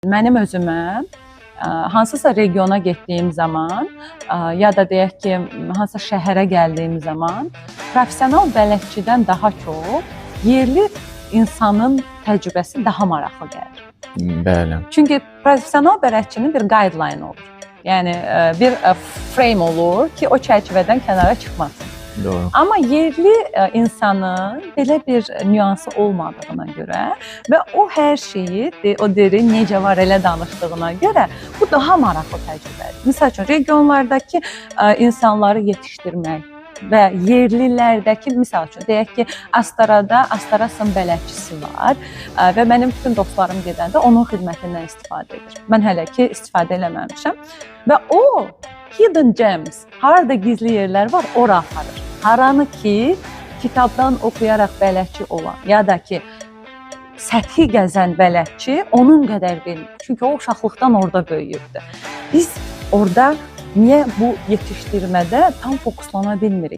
Mənim özümə hansısa regiona getdiyim zaman, ya da deyək ki, hansısa şəhərə gəldiyim zaman professional bələdçidən daha çox yerli insanın təcrübəsi daha maraqlı gəlir. Çünki professional bələdçinin bir guideline olur. Yəni bir frame olur ki, o çərçivədən kənara çıxmasın. Amma yerli insanın belə bir nüansı olmadığına görə və o hər şeyi o deri necə var elə danışdığına görə bu daha maraqlı təcrübədir. Məsəl üçün regionlardakı insanları yetişdirmək və yerlilərdəki, misal üçün deyək ki, Astarada Astara SIM bələdçisi var və mənim bütün dostlarım gedəndə onun xidmətindən istifadə edir. Mən hələ ki istifadə eləməmişəm və o hidden gems, harda gizli yerlər var, ora aparır. Haranı ki kitabdan oxuyaraq bələdçi olan ya da ki səthi gəzən bələdçi onun qədər bilmir. Çünki o uşaqlıqdan orada böyüyübdü. Biz orada niyə bu yetişdirmədə tam fokuslana bilmirik?